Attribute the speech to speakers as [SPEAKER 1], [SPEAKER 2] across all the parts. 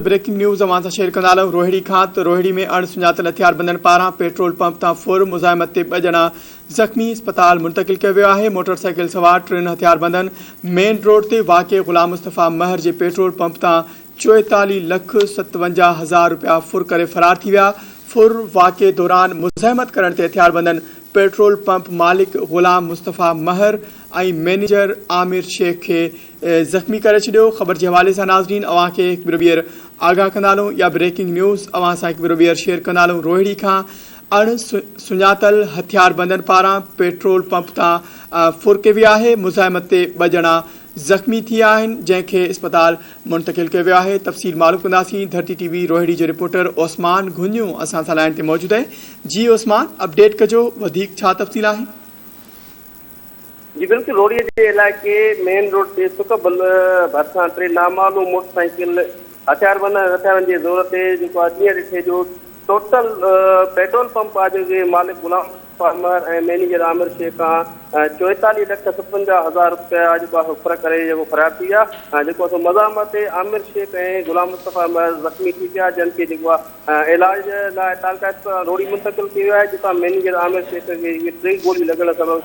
[SPEAKER 1] Breaking news اوهان سان share ڪندا هلون روهڙي کان ته روهڙي ۾ اڻ سڃاتل هٿياربندن پاران پيٽرول پمپ تان ڦر مزاحمت تي ٻه ڄڻا زخمي اسپتال منتقل ڪيو ويو آهي موٽر سائيڪل سوار ٽن هٿياربندن مين روڊ تي واقع غلام مصطفيٰ مهر جي پيٽرول پمپ تان 44 لک 57 هزار رپيا ڦر ڪري فرار ٿي ويا ڦر واقعي دوران مزاحمت ڪرڻ تي هٿياربندن پيٽرول پمپ مالڪ غلام مصطفيٰ مهر ۽ مئنيجر عامر شيخ کي زخمي ڪري ڇڏيو. خبر جي حوالي سان ناظرين اوهان کي هڪ ڀيرو ٻيهر آگاهه ڪندا هلون يا بريڪنگ نيوز اوهان سان هڪ ڀيرو ٻيهر شيئر ڪندا هلون روهڙي کان اڻ سڃاتل هٿياربندن پاران پيٽرول پمپ تان ڦر ڪئي وئي آهي مزاحمت تي ٻه ڄڻا زخمي ٿي ويا آهن جنهن کي اسپتال منتقل ڪيو ويو آهي تفصيل معلوم ڪنداسين ڌرتي ٽي وي روهڙي جو رپورٽر عثمان گهنيو اسان سان لائين تي موجود آهي جي عثمان اپڊيٽ ڪجو وڌيڪ ڇا تفصيل آهي.
[SPEAKER 2] جي بلڪل روهڙي جي علائقي مين روڊ تي سڪ بل ڀرسان ٽي نامعلوم موٽر سائيڪل هٿياربند ۽ هٿيارن جي زور تي جيڪو آهي ڏينهن ڏٺي جو ٽوٽل پيٽرول پمپ آهي جي مالڪ غلام مهر ۽ مئنيجر عامر شيخ کان 44 لک 57 هزار رپيا جيڪو آهي سو ڦر ڪري جيڪو فرار ٿي ويا جيڪو آهي سو مزاحمت تي عامر شيخ ۽ غلام مصطفيٰ مهر زخمي ٿي پيا جن کي جيڪو آهي علاج لاء تعلقه اسپتال روهڙي منتقل ڪيو ويو آهي، جتان مئنيجر عامر شيخ کي اهي ٽي گوليون لڳڻ سبب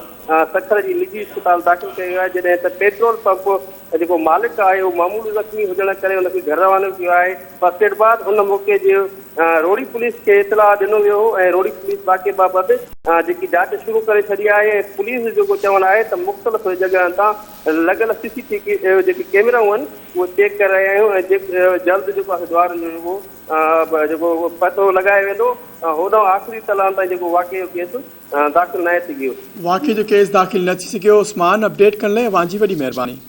[SPEAKER 2] سکر جي نجي اسپتال داخل ڪيو ويو آهي، جڏهن ته پيٽرول پمپ جيڪو مالڪ آهي اهو معمولي زخمي هجڻ ڪري ان کي گهر روانو ڪيو آهي، فرسٽ ايڊ بعد ان موقعي جي روهڙي پوليس کي اطلاع ڏنو ويو هو ۽ روهڙي پوليس واقعي بابت جيڪي جاچ شروع ڪري ڇڏي آهي ۽ پوليس جو جيڪو چوڻ آهي ته مختلف جڳهن تان لڳل سي سي ٽي جيڪي ڪيمرائون آهن اهي چيڪ ڪري رهيا آهيون ۽ جلد جيڪو آهي دوارن جو جيڪو جيڪو پتو لڳايو ويندو، هوڏانهن آخري اطلاعن تائين جيڪو واقعي جو ڪيس داخل ناهي ٿي سگهيو.
[SPEAKER 1] واقعي جو ڪيس داخل نه ٿي سگهيو، عثمان اپڊيٽ ڪرڻ لاء اوهان جي وڏي مهرباني.